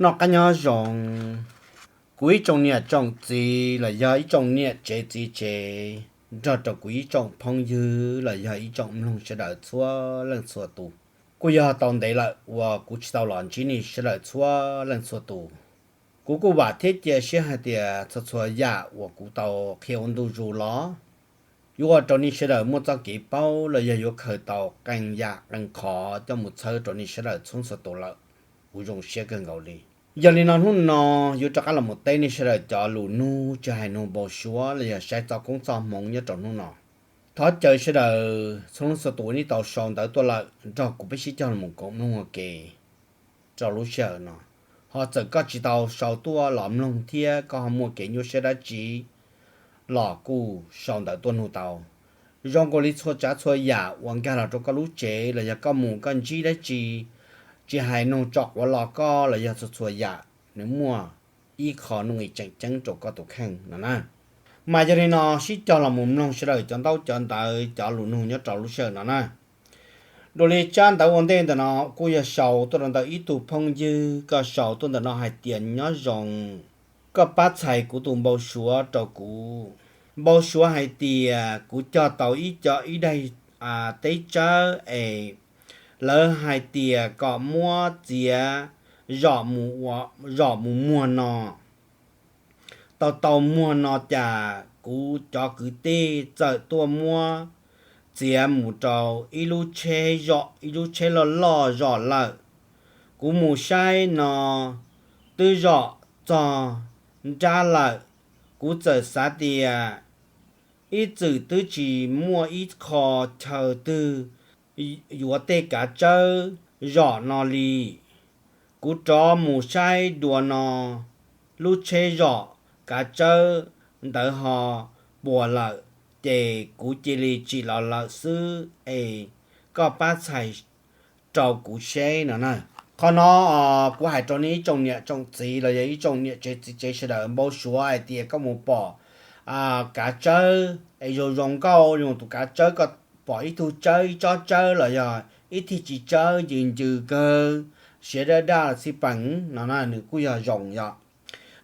Noj qab nyob zoo, kuv ib tsoom niam tsoom txiv los yog ib tsoom niam tsev txiv tsev, nrog rau kuv ib tsoom phooj ywg los yog ib tsoom mloog sawv daws txhua leej txhua tus. Kuj yog tau ntev lawm uas kuv tsis tau los ntsib nej sawv daws txhua leej txhua tus. Kuv kuj vam thiab cia siab hais tias txhua txhua yam uas kuv tau qhia ua ntu zus los yuav ua rau nej sawv daws muaj txoj kev paub los yog yuav khaws tau qee yam qee qhov coj mus txhawb rau nej sawv daws txhua txhua tus lawm. Kuv zoo siab kawg nkaus li. Yog li no hnub no yuav rov qab los mus teb nej sawv daws cov lus nug tsis hais nug npau suav los yog saib txoj koob txoj hmoov nyob rau hnub no. Thov caw sawv daws txhua leej txhua tus nej tau sau ntawv tuaj lawm nrog kuv peb sib cog los koom mloog ua ke rau lub sij hawm no. Ho txawm koj tsis tau sau tuaj los mloog thiab koj ho muaj kev nyuaj siab dab tsi los kuj sau ntawv tuaj nug tau. Zoo nkaus li txhua tsav txhua yam uas nkag los rau koj lub tsev los yog koj mus koj ntsib dab tsi, tsis hais nug tsom quav los koj los yog txhua txhua yam, nws muaj ib qho nuj nqis tseem ceeb rau koj tus kheej no na. Mas yog li no sib cog los mus mloog sawv daws cov ntaub cov ntawv cov lus nug nyob rau lub sij hawm no na. Dua li tsab ntawv ua ntej ntawm no kuj yog sau tuaj rau ntawm ib tug phooj ywg, koj sau tuaj ntawm no hais tias nyob zoo, koj pab txhais kuv tus npau suav rau kuv. Npau suav hais tias kuv cog tau ib co ib daig teb tsawb es lawv hais tias kom muab txiav zom mus muag no. Tau tau muag no cas kuv cov kwv tij txawm tuaj muab txiav mus rau ib lub tsheb zom, ib lub tsheb loj loj zom lawm. Kuv mus saib no twb zom txog nrab lawm. Kuv txawm xav tias ib txwm twb tsis muaj ib qho chaw twg yuav tej kav tsawb zom no li. Kuv rov mus saib dua no, lub tsheb zom kav tsawb ntawd ho puas lawm, ces kuv cia li tsim los lawm xwb es koj pab txhais rau kuv seb no na. Qhov no kuv hais rau nej ib tsoom niam tsoom txiv los yog ib tsoom niam tsev txiv tsev sawv daws, npau suav hais tias koj mus pom kav tsawb es zoo zoo nkauj, zoo tus kav tsawb, koj pom ib tug tsawb ib tsob tsawb los yog ib thij tsis tsawb ncws ncws kawg, siav daj daj xij peem no na, nws kuj yog zoo yom.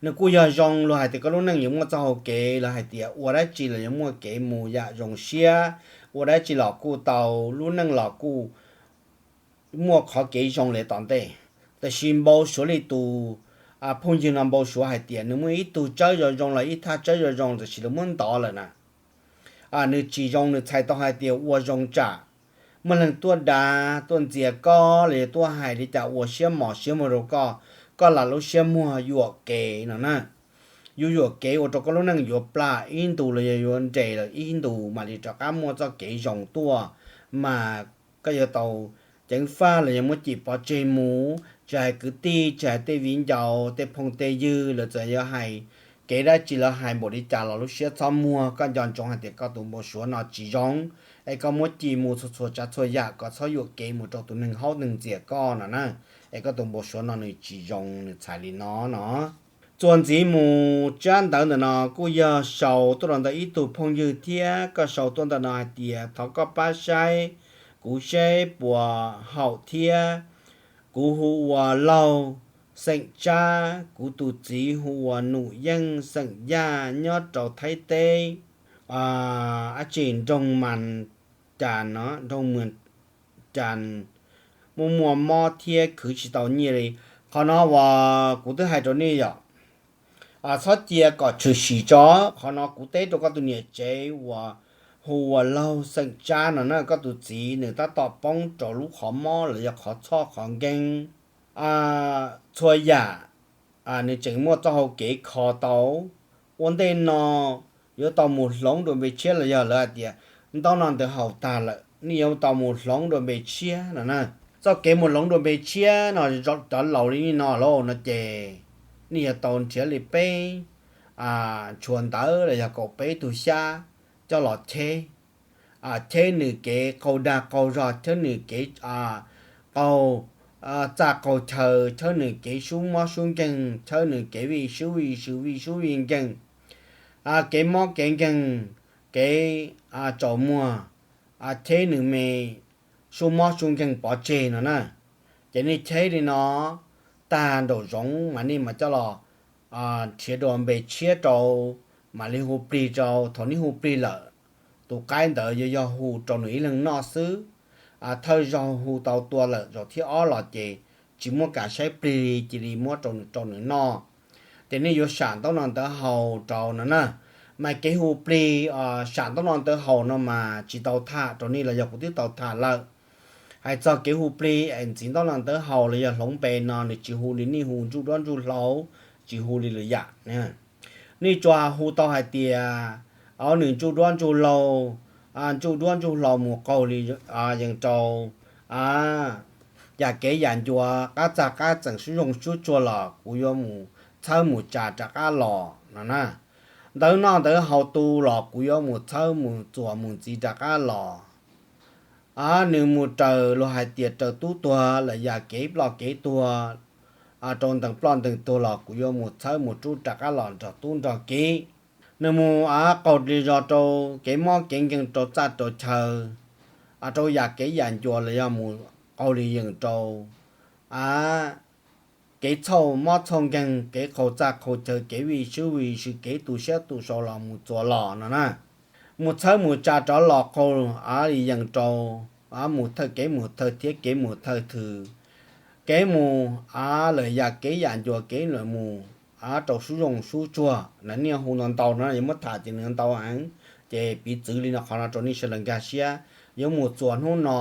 Nws kuj yog zoo los hais tias koj lub neej yuav muaj txoj hau kev los hais tias ua dab tsi los yuav muaj kev mus yam zoo siab, ua dab tsi los kuj tau, lub neej los kuj muaj qhov kev zoo li tom ntej. Tab sis npau suav li tus phooj ywg no npau suav hais tias nws muaj ib tug tsawb zoo zoo los ib thaj tsawb zoo zoo tab sis lawv muab ntov lawm na. Nws tsis zoo, nws txhais tau hais tias ua zoo tsam muaj leej tuaj dav tuaj ntxias koj los yog tuaj hais li cas ua siab mos siab muag rau koj, koj lam lub siab muag yuam kev no na. Yuav yuam kev ua rau koj lub neej yuav plam ib ntus los yog yuav nres lawm ib ntus mam li rov qab muaj txoj kev zoo tuaj. Mas koj yuav tau ceev faj los yog muab cim pov tseg mus, tsis hais kwv tij, tsis hais tej viv ncaus, tej phooj tej ywg, lawv txawm yog hais kev dab tsi, lawv hais npaum li cas los lub siab txhob muag, koj nco ntsoov hais tias koj tus npau suav no tsis zoo, es koj muab cim mus txhua txhua tsav txhua yam kom txhob yuam kev mus rau tus neeg haub neeg ntxias koj no na. Es koj tus npau suav no nws tsis zoo, nws txhais li no no. Txuas ntxiv mus tsab ntawv ntawm no kuj yog sau tuaj los ntawm ib tug phooj ywg thiab, koj sau tuaj ntawm no hais tias thov koj pab saib kuv seb puas haum thiab. Kuv hu ua Laug xeem Tsab, kuv tus txiv hu ua Num Yeej xeem Yaj nyob rau Thaib teb, ab tsi nroog Mas Cas no, nroog Mas Cas, muaj muaj mob thiab khwv tsis tau nyiaj li. Qhov no uas kuv twb hais rau nej yom, txhob cia kom tshwm sim tso. Qhov no kuv teb rau koj tus niam tsev uas hu ua Laug xeem Tsab no na, koj tus txiv nws tab tom poob rau lub qhov mob los yog qhov txhoj qhov nkeeg. Txhua yam nws tseem muaj txoj hau kev kho tau. Ua ntej no yuav tau mus hloov dua npe tshiab los yog lawv hais tias ntaub no ntawd haus tag lawm, nej yuav tau mus hloov dua npe tshiab no na. Txoj kev mus hloov dua npe tshiab no, cov laus li no lauj no ces nej yuav tau nrhiav li peb tshua ntawv los yog kaum peb tug xyab coj los cheb. Cheb nws kev qaug dag qaug zog, cheb nws kev qaug txaj qaug chaw, cheb nws kev sub mob sub nkeeg, cheb nws kev vij sub vij sw vij sub vij nkeeg, kev mob kev nkeeg, kev tsaus muag, cheb nws me sub mob sub nkeeg pov tseg no na. Ces nej cheb li no, tag nraum zoov mas nej mam coj los nrhiav dua npe tshiab rau, mam li hu plig rau. Thaum nej hu plig lawm, tus qaib ntawd yuav yog hu rau nws ib leeg noj xwb. Thawj zaug hu tau tua lawm zaum thib ob los ces tsis muaj kam saib plig li, cia li muab rau nws, rau nws noj. Ces nej yuav sam ntaub no ntawv haus rau no na. Mas kev hu plig, sam ntaub no ntawv haus no mas tsis tau tham rau nej los yog kuv twb tau tham lawm. Hais txog kev hu plig es ntxiv ntaub no ntawv haus los yog hloov npe no nws tsis hu li nej hu ntsuj duab ntsuj hlau, tsis hu li lwm yam. Nej tsuas hu tau hais tias, o, nws ntsuj duab ntsuj hlau, ntsuj duab ntsuj hlau mus qaug li yees rau yam kev yam ncua, qab txag qab txeem, sub zoo sub tsuag los kuv yuav mus txhawb mus tsa rov qab los no na. Ntawv noj ntawv haus tu los kuv yuav mus txhawb mus txuas mus ntxiv rov qab los. Nws mus raws luag hais tias raws tub tuag lawm yam kev ploj kev tuag, rau ntees ploj ntees tuag los kuv yuav mus txhawb mus rub rov qab los nrog tub nrog kiv. Nws mus av qaug li zos rau kev mob kev nkeeg rau txaj rau chaw, rau yam kev yam ncua los yog mus qaug li yees rau av kev txhauj mob txhauj nkeeg, kev qaug txaj qaug chaw, kev vij swb vij sw, kev tu siab tu sau los mus txuas los no na. Mus txhawb mus tsa rov los qaug av li yees rau av mus thawj kev mus thawj thiab kev mus thawj thwm, kev mus av lawm yam kev yam ncua kev lawm mus av rau sub zoo sub tsuag na. Nej hu no ntau no yuav muab tham ces nws ntau heev, ces piv txwv li no qhov no rau nej sawv daws nkag siab. Yuav mus txuas hnub no,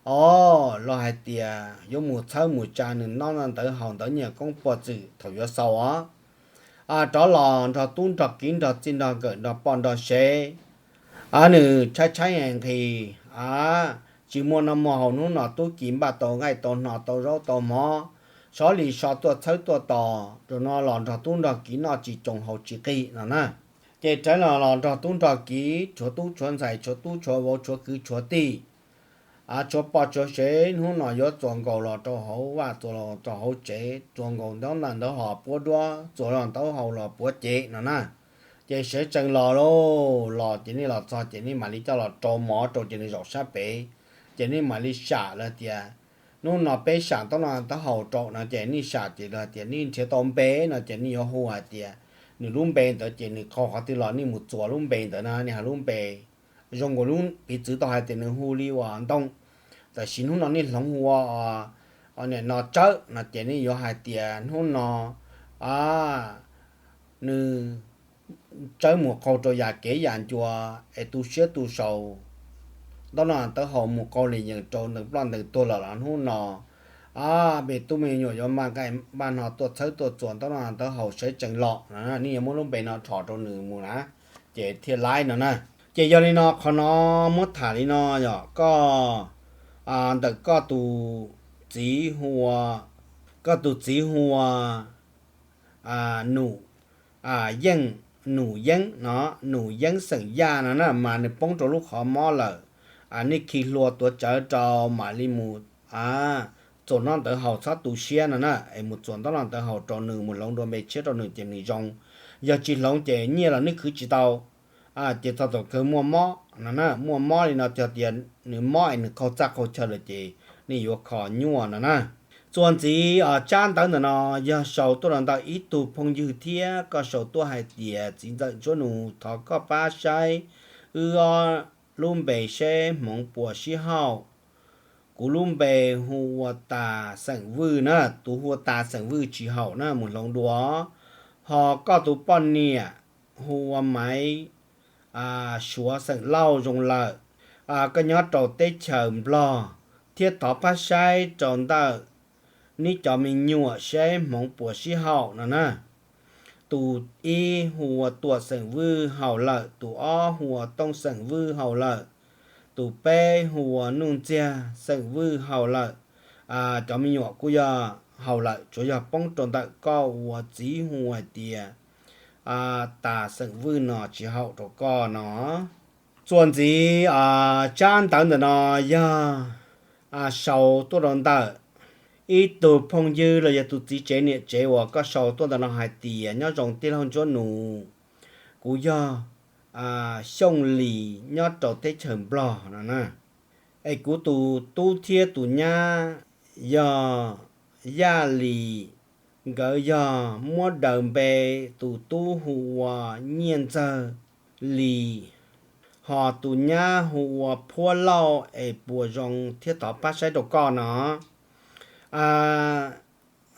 o, los hais tias yuav mus txhawb mus tsa nws noj ntawv haus ntawv nyiaj koob puag txwm thaum yuav xaus os. Rov los nrog tub nrog kiv nrog txij nrog nkawm nrog poj nrog sev, a, nws tshaib tshaib nqhis, a, tsis muaj noj muaj haus hnub no tub ki npaj tau nqaij tau hno tau zaub tau mov, sov li so tuaj txhawb tuaj tos rau no los nrog tub nrog kiv noj tsis tsoo haus tsis qig no na. Ces rov los los nrog tub nrog kiv tshuav tub tshuav ntxhais tshuav tub tshuav vauv tshuav kwv tshuav tij, a, tshuav poj tshuav sev hnub no yuav txuas nkaus los rau hauv vaj txuas los rau hauv tsev, txuas nkaus ntaub ntawv haus puab duab, txuas los ntaub haus los puab cev no na. Ces sawv tsees los lauj, los ces nej los txog ces nej mam li coj los rau mov rau ces nws zaum sab pem, ces nej mam li sam lawm tias, hnub no peb sam ntaub no ntaub haus rau no ces nej sam ces lawm tias nej nrhiav tau npe no ces nej yuav hu hais tias nws lub npe ntawd ces nws qaug qhov twg los nej mus txuas lub npe ntawd na, nej hais lub npe. Zoo nkaus lub piv txwv tau hais tias nws hu li uas Ntoo, tab sis hnub no nej hloov hu ua, o, nim no Tsawb no ces nej yuav hais tias hnub no, a, nws Tsawb mus qaug rau yam kev yam ncua es tu siab tu sau, ntaub no ntaub haus mus qaug li yees rau ntees ploj ntees tuag lawm los hnub no, a, me tub me nyuam yuav npaj nqaij npaj hno tuaj txhawb tuaj txuas ntaub no ntaub haus sawv tsees los no, nej yuav muab lub npe no rhom rau nws mus na, ces thiaj laib no na. Ces yog li no qhov no muab tham li no yog koj, ntawm koj tus txiv hu ua, koj tus txiv hu ua Num, Yeej, Num Yeeb no, Num Yeeb xeem Yaj no na mas nws poob rau lub qhov mob lawm. Nej khi hlua tuav tsawv rau mam li mus txuas ntaub ntawv haus txhob tu siab no na, es mus txuas ntaub ntawv haus rau nws mus hloov dua npe tshiab rau nws ces nws zoo. Yog tsis hloov ces nyiaj los nej khwv tsis tau. Ces txog thaum kawg muaj mob no na, muaj mob li no txog tias nws mob es nws qaug txaj qaug chaw lawm ces nej yuav kho nyuaj no na. Txuas ntxiv tsab ntawv ntawm no yog sau tuaj los ntawm ib tug phooj ywg thiab koj sau tuaj hais tias txiv ntxawm Ntsuab Nus thov koj pab saib wb ob lub npe seb hmoov puas sib haum. Kuv lub npe hu ua Tas xeem Vwj na, tus hu ua Tas xeem Vwj tsis haum na, mus hloov dua. Ho koj tus poj niam hu ua Maiv Suav xeem Lauj zoo lawm. Koj nyob rau teb chaws Nplog thiab thov pab saib rau ntawm neb cov me nyuam seb hmoov puas sib haum no na. Tus ib hu ua Tuam xeem Vwj haum lawm, tus ob hu ua Tooj xeem Vwj haum lawm, tus peb hu ua Nuj Ntxiag xeem Vwj haum lawm. Cov me nyuam kuj yog haum lawm, tsuas yog poob rau ntawm koj ua txiv hu hais tias Tas xeem Vwj no tsis haum rau koj no. Txuas ntxiv tsab ntawv ntawm no yog sau tuaj rau ntawm ib tug phooj ywg los yog tus txiv tsev niam tsev uas koj sau tuaj ntawm no hais tias nyob zoo tij laug Ntsuab Nus, kuv yog Xyooj Lis nyob rau teb chaws Nplog no na. Es kuv tus tub thiab tus nyab yog Yaj Lis nkawd yog muab daws npe tus tub hu ua Nyiaj Ntxawg Lis, ho tus nyab hu ua Phuab Lauj, es puas zoo thiab thov pab saib rau koj no.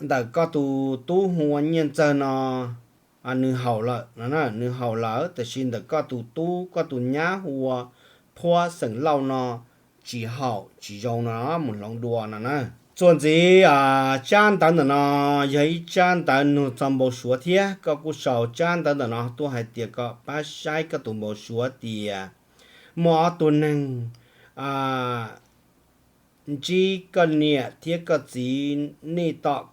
Ntawm koj tus tub hu ua Nyiaj Ntxawg no, nws haum lawm no, nws haum lawm, tiam sis ntawm koj tus tub, koj tus nyab hu ua Phuab xeem Lauj no tsis haum tsis zoo no, mus hloov dua no na. Txuas ntxiv, tsab ntawv ntawm no yog ib tsab ntawv nug txog npau suav thiab, koj kuj sau tsab ntawv ntawm no tuaj hais tias kom pab saib koj tus npau suav tias muaj ob tug neeg ntsib koj niam thiab koj txiv nej tom,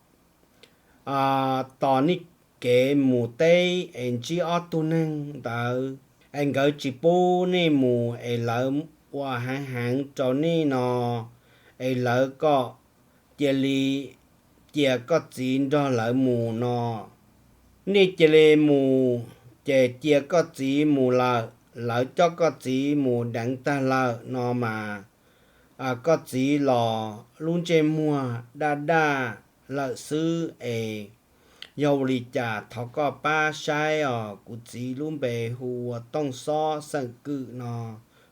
tos nej kev mus teb es ntsib ob tug neeg ntawd es nkawd tsis pub nej mus es lawv ua heev heev rau nej no, es lawv kom cia li cia koj txiv nrog lawv mus no. Nej cia li mus, ces cia koj txiv mus lawm, lawv coj koj txiv mus deev tag lawm no mas koj txiv los lub ntsej muag daj daj lawm xwb es yog ua li cas thov koj pab saib os. Kuv txiv lub npe hu ua Tooj Xob xeem Kwm no,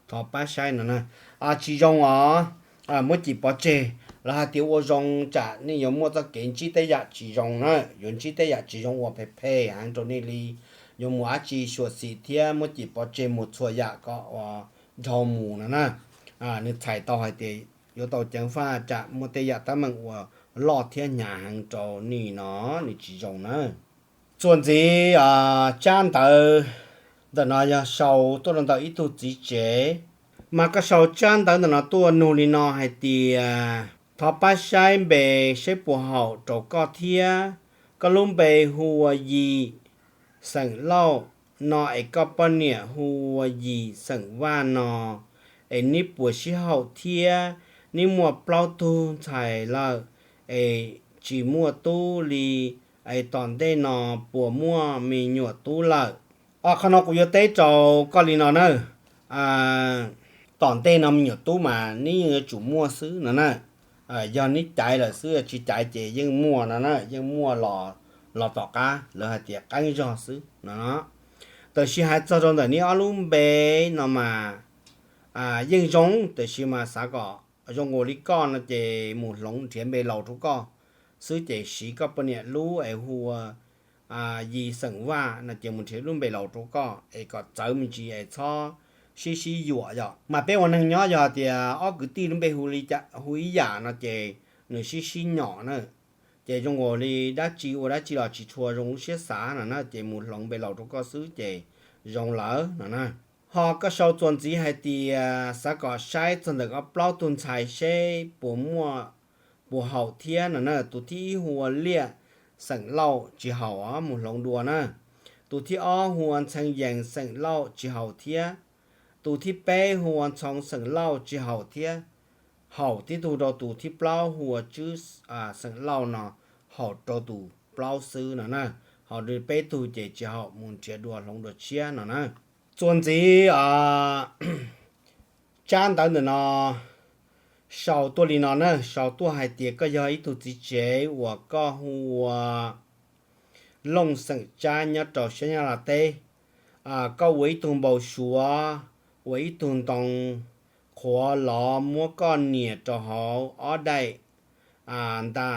thov pab saib no na. Tsis zoo os, muab cim pov tseg. Lawv hais tias ua zoo tsam nej yuav muaj txoj kev ntsib tej yam tsis zoo na, yuav ntsib tej yam tsis zoo uas phem phem heev rau nej li, yuav mus dab tsi xyuam xim thiab muab cim pov tseg mus txhua yam kom uas dhau mus no na. Nws txhais tau hais tias yuav tau ceev faj tsam muaj tej yam teeb meem uas loj thiab hnyav heev rau nej no, nws tsis zoo na. Txuas ntxiv, tsab ntawv ntawm no yog sau tuaj rau ntawm ib tug txiv tsev, mas koj sau tsab ntawv ntawm no tuaj nug li no hais tias thov pab saib npe saib puas haum rau koj thiab. Koj lub npe hu ua Yim xeem Lauj no es koj poj niam hu ua Yim xeem Vaj no, es neb puas sib haum thiab? Neb muaj plaub tug ntxhais lawm es tsis muaj tub li, es tom ntej no puas muaj me nyuam tub lawm? Qhov no kuv yuav teb rau koj li no na. Tom ntej no me nyuam tub mas neb yeej yuav tsum muaj xwb no na. Yog neb caiv lawm xwb, tsis caiv ces yeej muaj no na, yeej muaj los tom qab, lawv hais tias qeeb zog xwb no. Tab sis hais txog rau ntawm neb ob lub npe no mas yeej zoo, tab sis mas xav kom zoo nkaus li koj no ces mus hloov nrhiav npe laus rau koj xwb, ces siv koj poj niam lub es hu ua Yim xeem Vaj no ces mus nrhiav lub npe laus rau koj es kom txawv me ntsis es txhob sib sib yuam yom. Mas peb ua neeg nyob yog tias ob kwv tij lub npe hu ib yam no ces nws sib sib nyom na, ces zoo nkaus li dab tsi ua dab tsi los tsis tshua zoo lub siab xav no na, ces mus hloov npe laus rau koj xwb ces zoo lawm no na. Ho koj sau txuas ntxiv hais tias xav kom saib txog ntawm koj plaub tug ntxhais seb puas muaj, puas haum thiab no na. Tus thib ib hu ua Liaj xeem Lauj tsis haum os, mus hloov dua na. Tus thib ob hu ua Ntxhee Yees xeem Lauj tsis haum thiab. Tus thib peb hu ua Ntxhoo xeem Lauj tsis haum thiab. Haum tib tug rau tus thib plaub hu ua Tswb xeem Lauj no, haum rau tus plaub xwb no na. Ho peb tug ces tsis haum, mus nrhiav dua hloov dua tshiab no na. Txuas ntxiv, tsab ntawv ntawm no sau tuaj li no na, sau tuaj hais tias koj yog ib tug txiv tsev uas koj hu ua Looj xeem Tsab nyob rau sab Nyab Laj teb. Koj ua ib tug npau suav, ua ib tug ntoo qhuav lov muab koj nias rau hauv ob daim nta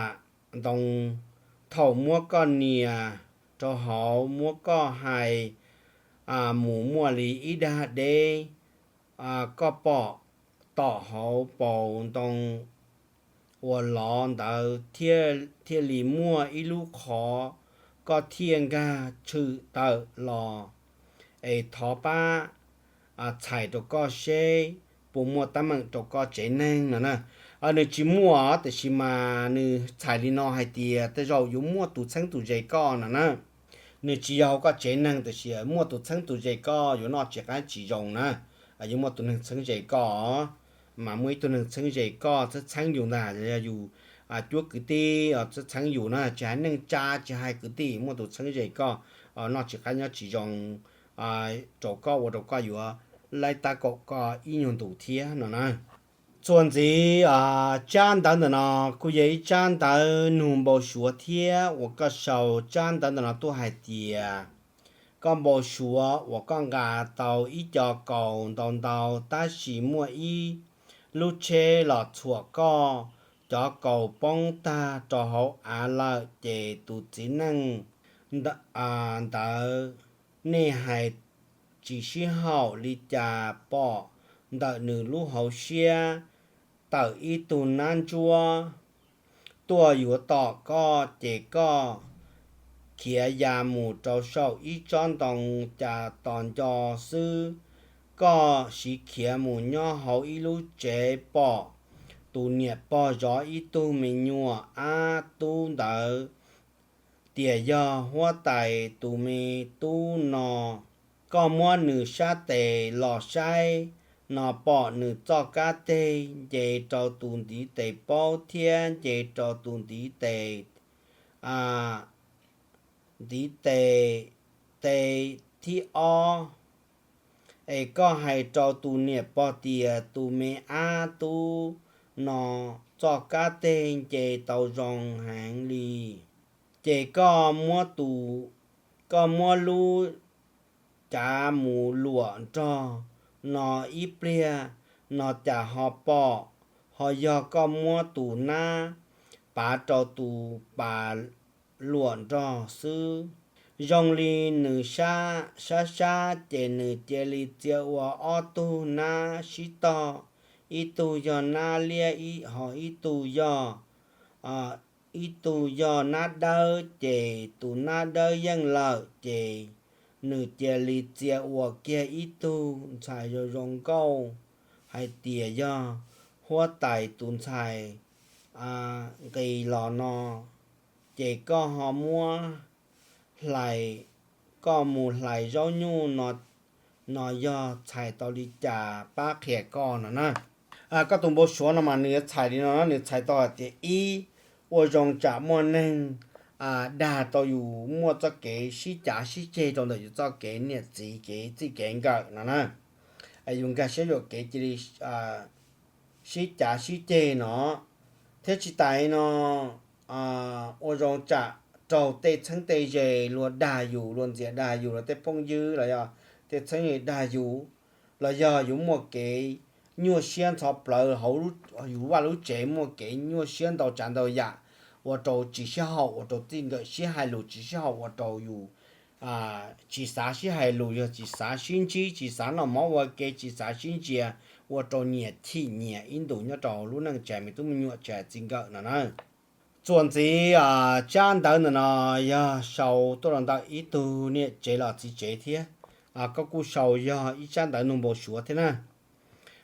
ntoo. Thaum muab koj nias rau hauv, muab koj hais mus muaj li ib dag deb, koj pom tom hauv paus ntoo uas lov ntawd thiaj li muaj ib lub qhov, koj thiaj nkag tshwm tawm los. Es thov pab txhais rau koj seb puas muaj teeb meem rau koj tsev neeg no na. Nws tsis muaj, tiam sis mas nws txhais li no hais tias tej zaum yuav muaj tus txheeb tus ze koj no na. Nws tsis yog hauv koj tsev neeg, tiam sis muaj tus txheeb tus ze koj, yuav noj tsis qab tsis zoo na. Yuav muaj tus neeg txheeb ze koj, mas muaj ib tug neeg txheeb ze koj, txheeb txheeb yus ntag, yog yus cuab kwv tij txheeb txheeb yus na, tsis hais neej tsa tsis hais kwv tij, muaj tus txheeb ze koj, noj tsis qab nyob tsis zoo rau koj, ua rau koj yuav laib tab kaum koj ib nyuag ntus thiab no na. Txuas ntxiv, tsab ntawv ntawm no kuj yog ib tsab ntawv nug npau suav thiab uas koj sau tsab ntawv ntawm no tuaj hais tias koj npau suav uas koj nqa tau ib co kaus ntau ntau tab sis muaj ib lub tsheb los txhuam koj cov kaus poob tag rau hauv av lawm ces tus txiv neej ntawd, nej hais tsis sib haum li cas pom ntawm nws lub hauv siab tawm ib tug nab ntsuab tuaj yuav tom koj ces koj khiav ya mus rau saum ib tsob ntoo cas tos nco xwb. Koj siv khiav mus nyob hauv ib lub tsev pom tus niam pog zov ib tug me nyuam ab tub ntawd tias yog huab tais tus me tub no. Koj muab nws sab tes los saib no pom nws txoj kab teg nce rau tus ntiv tes paub thiab nce rau tus ntiv tes, ntiv tes, tes thib ob. Es koj hais rau tus niam pog tias tus me ab tub no txoj kab teg nce tau zoo heev li. Ces koj muab tus, koj muab lub cav mus luam nrog no ib pliag no cas ho pom, ho yog koj muab tus nab pav rau tus pas luam nrog xwb. Zoo li nws sab sab ces nws cia li txia ua ob tug nab sib tog, ib tug yog nab liab, ho ib tug yog ib tug yog nab dawb, ces tus nab dawb yeej lawm ces nws cia li txia ua kiag ib tug ntxhais zoo zoo nkauj hais tias yog huab tais tus ntxhais nqis los no. Ces koj ho muab hlais, koj mus hlais zaub nyuj no, no yog txhais tau li cas pab qhia koj no na. Koj tus npau suav no mas nws yuav txhais li no, nws txhais tau hais tias ib, ua zoo tsam muaj neeg dag tau yus muaj txoj kev sib cav sib ceg rau ntawm yus txoj kev niam txiv kev txij kev nkawm no na. Yus nkag siab yuam kev cia li sib cav sib ceg no, thiab tsis tas no ua zoo tsam raug tej txheeb tej ze luag dag yus, luag ntxias dag yus los tej phooj ywg los yog tej txheeb ze dag yus, los yog yus muaj kev nyuaj siab ntxhov plawv hauv yus vaj lub tsev, muaj kev nyuaj siab ntau tsav ntau yam, ua rau tsis sib haum, ua rau txij nkawm sib hais lus tsis sib haum, ua rau yus tsis xav sib hais lus, yog tsis xav sib ntsib, tsis xav noj mov ua ke, tsis xav sib ntsia, ua rau nyias chim nyias ib ntus nyob rau lub neej tsis hais me tub me nyuam tsis hais txij nkawm no na. Txuas ntxiv, tsab ntawv ntawm no yog sau tuaj los ntawm ib tug niam tsev los txiv tsev thiab. Koj kuj sau yog ib tsab ntawv nug npau suav thiab na.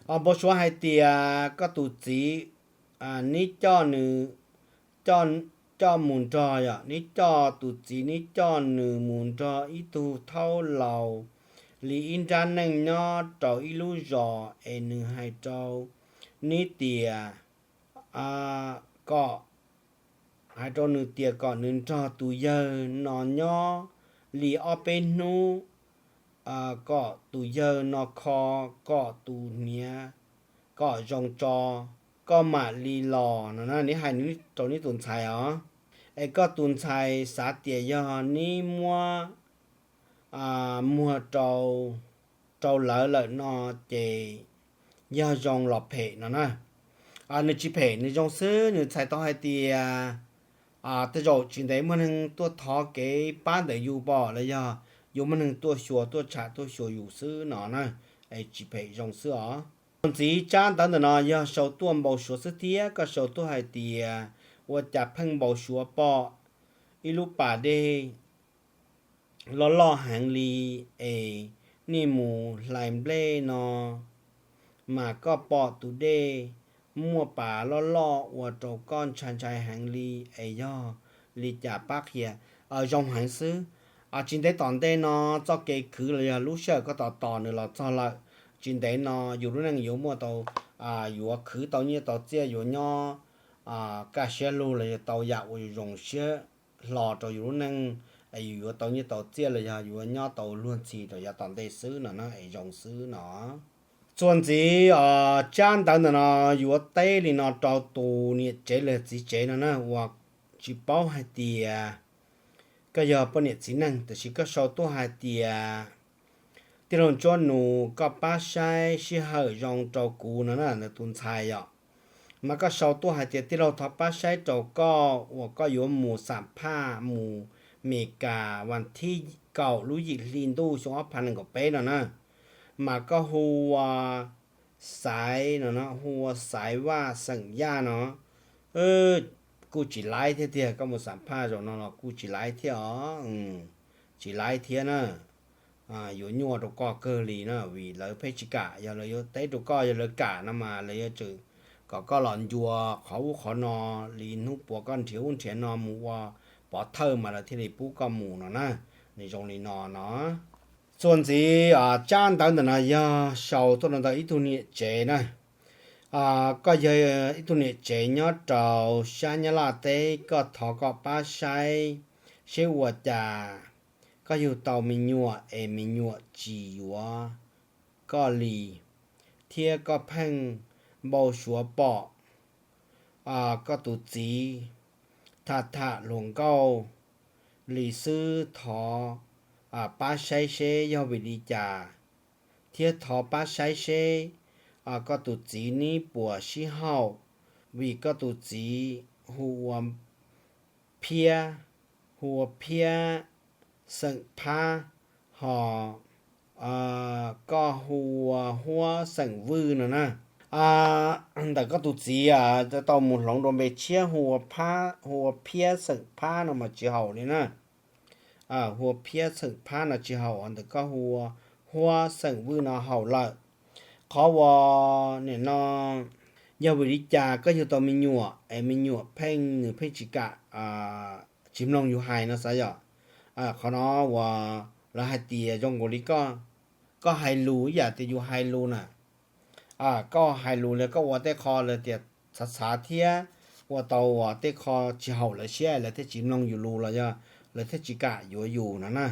Npau suav hais tias koj tus txiv neb coj nws, coj mus nrog, yog neb coj tus txiv neb coj nws mus nrog ib tug thaub laus li ib nrab neej nyob rau ib lub zos es nws hais rau neb tias kom, hais rau nws tias kom nws nrog tus yawg no nyob li ob peb hnub, kom tus yawg no kho, kom tus hniav kom zoo tso, koj mam li los no na. Neb hais rau neb tus ntxhais os, es koj tus ntxhais xav tias yog neb muab muag rau, rau lawv lawm no ces yog zoo los phem no na. Nws tsis phem, nws zoo xwb, nws txhais tau hais tias tej zaum tsis ntev muaj neeg tuaj thov kev pab ntawm yus pom los yog yuav muaj neeg tuaj xyuas tuaj tsham tuaj xyuas yus xwb no na. Es tsis phem, zoo xwb os. Ntxiv tsab ntawv ntawm no yog sau tuaj npau suav xwb thiab koj sau tuaj hais tias ua cas pheej npau suav pom ib lub pas dej loj loj heev li, es nej mus hlais nplej no mas koj pom tus dej muaj pas loj loj ua rau koj ntshai ntshai heev li, es yog li cas pab qhia. Zoo heev xwb. Tsis ntev tom ntej no txoj kev khwv los yog lub sij hawm koj tos tos nws los txog lawm. Tsis ntev no yus lub neej yuav muaj tau, yuav khwv tau nyiaj tau txiaj, yuav nyob kaj siab lug los yog tau yam uas yus zoo siab hlo rau yus lub neej, es yus yuav tau nyiaj tau txiaj los yog yuav nyob tau luag ntxhi rau yav tom ntej xwb no na, es zoo xwb no. Txuas ntxiv os, tsab ntawv ntawm no yuav teb li no rau tus niam tsev los txiv tsev no na, uas tsis paub hais tias koj yog poj niam txiv neej, tiam sis koj sau tuaj hais tias tij laug Ntsuab Nus, koj pab saib sij hawm zoo rau kuv no na, tus ntxhais yom. Mas koj sau tuaj hais tias tij laug thov pab saib rau koj uas koj yuav mus xam phaj mus Meskas vas thib kaum lub yim hli ntuj xyoo ob phav nees nkaum peb no na. Mas koj hu ua Xaiv no, hu ua Xaiv Vaj xeem Yaj no. Kuj tsis laiv thiab tiag, koj mus xam phaj zaum no los kuj tsis laiv thiab os. Tsis laiv thiab na. Yuav nyuaj rau koj kawg li na, vim lawv pheej tsis kam. Yog lawv yuav teb rau koj, yog lawv kam no mas lawv yuav tsum kom koj los ncua qhov ub qhov no li, hnub puas koj nrhiav ub nrhiav no mus ua pov thawj mas lawv thiaj li pub koj mus no na. Nws zoo li no no. Txuas ntxiv, tsab ntawv ntawm no yog sau tuaj rau ntawm ib tug niam tsev na. Koj yog ib tug niam tsev nyob rau sab Nyab Laj teb, koj thov koj pab saib seb ua cas koj yug tau me nyuam es me nyuam tsis yuav koj li, thiab koj pheej npau suav pom koj tus txiv tham tham hluas nkauj li xwb. Thov pab saib seb yog vim li cas, thiab thov pab saib seb koj tus txiv neb puas sib haum, vim koj tus txiv hu ua Phiab, hu ua Phiab xeem Phab, ho koj hu ua Huab xeem Vwj no na. Ntawm koj tus txiv tau mus hloov dua npe tshiab hu ua Phab, hu ua Phiab xeem Phab no mas tsis haum li na. Hu ua Phiab xeem Phab no tsis haum, ntawm koj hu ua Huab xeem Vwj no haum lawm. Qhov uas nim no yog vim li cas koj yug tau me nyuam es me nyuam pheej, nws pheej tsis kam, tsis mloog yus hais no xav yom. Qhov no uas lawv hais tias zoo nkaus li koj, koj hais lus ib yam tias yus hais lus na. Koj hais lus li koj ua tej qho lawv tias txhav txhav thiab ua tau uas tej qho tsis haum lawv siab, lawv thiaj tsis mloog yus lus los yog lawv thiaj tsis kam yuav yus no na.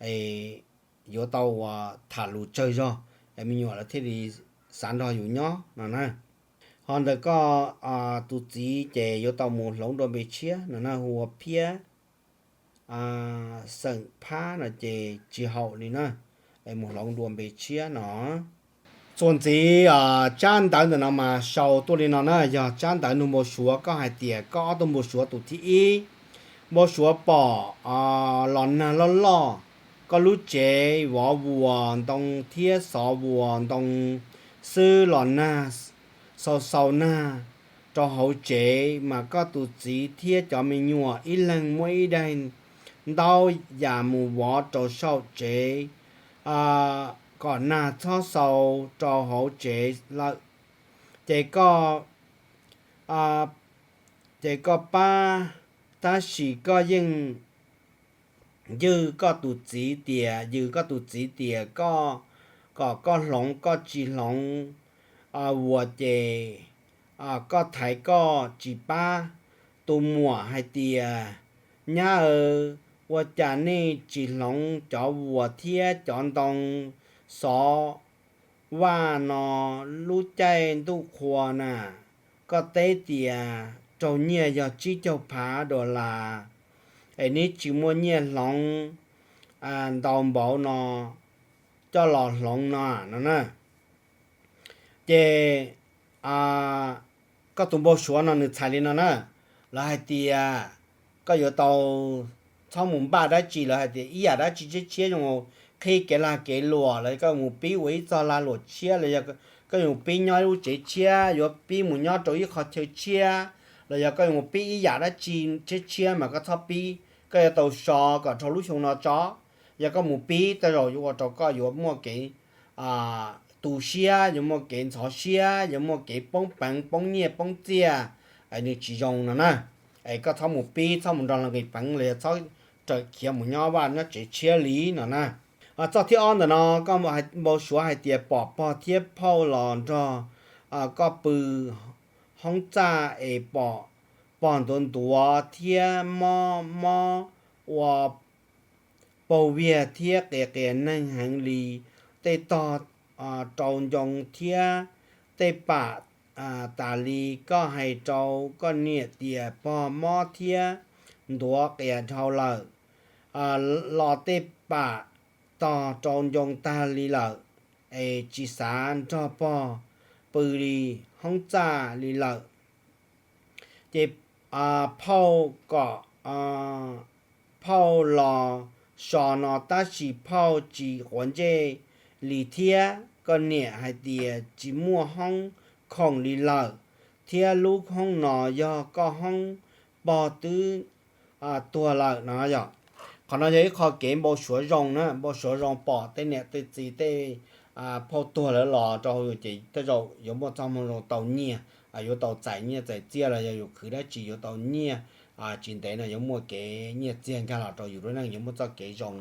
Es yuav tau uas tham lus tsawg zog es me nyuam lawv thiaj li xav nrog yus nyob no na. Ho ntawm koj tus txiv ces yuav tau mus hloov dua npe tshiab no na, hu ua Phiab xeem Phab no ces tsis haum li na. Es mus hloov dua npe tshiab no. Txuas ntxiv, tsab ntawv ntawm no mas sau tuaj li no na, yog tsab ntawv nug npau suav koj hais tias koj ob tug npau suav tus thib ib, npau suav pom los nag loj loj, koj lub tsev vov vuas ntoo thiab xov vuas ntoo xwb los nag, xau xau nag rau hauv tsev, mas koj tus txiv thiab cov me nyuam ib leeg muab ib daim ntaub yas mus vov rau saum tsev kom nag txhob xau rau hauv tsev lawm. Ces koj, ces koj pab, tab sis koj yeej ywj koj tus txiv tias, yws koj tus txiv tias koj, kom koj hloov koj tsis hloov vuas ces koj thaiv koj tsis pab. Tus muam hais tias, nyab aw, ua cas nej tsis hloov cov vuas thiab cov ntoo xov vaj no lub caij ntuj qhua na? Koj teb tias raug nyiaj yog tsib caug phav dollar, es neb tsis muaj nyiaj hloov ntau npaum no coj los hloov no no na. Ces koj tus npau suav no nws txhais li no na, lawv hais tias koj yuav tau txhob mus npaj dab tsi, lawv hais tias ib yam dab tsi tshiab tshiab zoo, qhib kev lag kev luam los koj mus pib ua ib txog lag luam tshiab, los yog koj yuav mus pib nyob ib lub tsev tshiab, yuav pib mus nyob rau ib qho chaw tshiab, los yog koj yuav mus pib ib yam dab tsi tshiab tshiab mas koj txhob pib, koj yuav tau so kom dhau lub xyoo no tso. Yog koj mus pib tej zaum yuav ua rau koj yuav muaj kev tu siab, yuav muaj kev ntxhov siab, yuav muaj kev poob peev poob nyiaj poob txiaj, nws tsis zoo no na. Es koj txhob mus pib, txhob mus nrog luag nqis peev los yog txhob rawm khiav mus nyob vaj nyob tsev tshiab li no na. Txoj thib ob ntawm no koj npau suav hais tias pom pog thiab phauj los nrog koj pw hoob txaj es pom pog ntuav ntuav thiab mob mob ua paug viag thiab qias qias neeg heev li. Tej tog rau ncoo thiab tej pam tas li. Koj hais rau koj niam tias pog mob thiab ntuav qias dhau lawm, los tej pam tog rau ncoo tag li lawm, es tsis xav nrog pog pw li hoob txaj li lawm. Ces phauj kom phauj los so no tab sis phauj tsis quav ntsej li thiab. Koj niam hais tias tsis muaj hoob khoom li lawm, thiab lub hoob no yog koj hoob, pog twb tuag lawm no yom. Qhov no yog ib qho kev npau suav zoo na, npau suav zoo pom tej niam tej txiv tej phauj tuag lawm los rau hauv yus ces tej zaum yuav muaj txoj hmoo zoo tau nyiaj, yuav tau txais nyiaj txais txiaj los yog yus khwv dab tsi yuav tau nyiaj, tsis ntev no yuav muaj kev nyiaj txiag nkag los rau yus lub neej, yuav muaj txoj kev zoo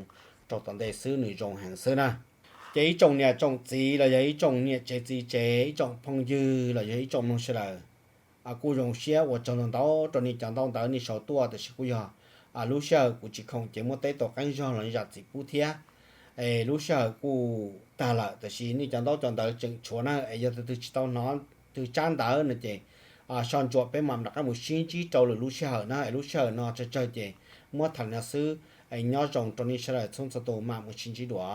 rau tom ntej xwb, nws zoo heev xwb na. Ces ib tsoom niam tsoom txiv los yog ib tsoom niam tsev txiv tsev, ib tsoom phooj ywg los yog ib tsoom mloog sawv daws, kuj zoo siab ua tsaug ntau ntau rau nej cov ntaub ntawv nej sau tuaj, tab sis kuj yog lub sij hawm kuv tsis khoom ces muab teb tau qeeb zog los zam txim pub thiab. Es lub sij hawm kuj tag lawm, tab sis nej cov ntaub cov ntawv tseem tshuav na, es yog tus twg tsis tau hnov twg tsab ntawv no ces soj ntsuam peb mam rov qab mus sib ntsib rau lwm lub sij hawm na. Es lub sij hawm no tsawg tsawg ces muab tham no xwb. Es nyob zoo rau nej sawv daws txhua txhua tus, mam mus sib ntsib dua.